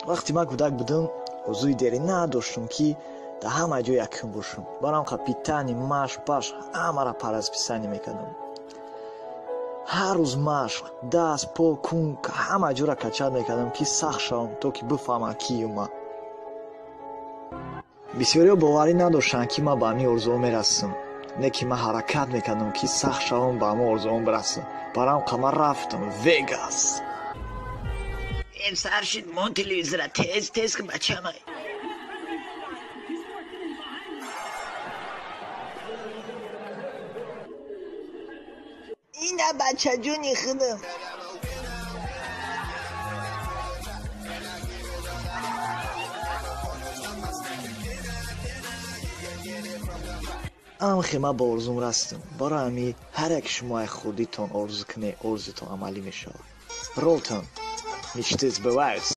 Вақте ман кӯдак будам, орзуи дерина доштам, ки дар ҳама ҷо якум бошам. Барам капитани машқ паш ҳамаро по расписанию мекардам. Ҳар рӯз машқ, даст, по, кун, ҳама ҷоро качать мекардам, ки сахт шавам, то ки бифаҳмам киюм ман. Бисёриҳо боварӣ надоштанд, ки ман ба ҳамин орзуҳо мерасам. Не ки ман ҳаракат мекардам, ки сахт шавам, ба ҳамон орзуҳом бирасам. Барам қама рафтам Вегас. Сар шид, мон телевизора, тез тез ки бачамай. Ина бачаҷони худам. Амхе ман ба орзум растам. Барои ҳамин ҳар яке шумо ай хурдитон орзу кунед, орзутон амалӣ мешавад. Ролтон, мечты сбываются.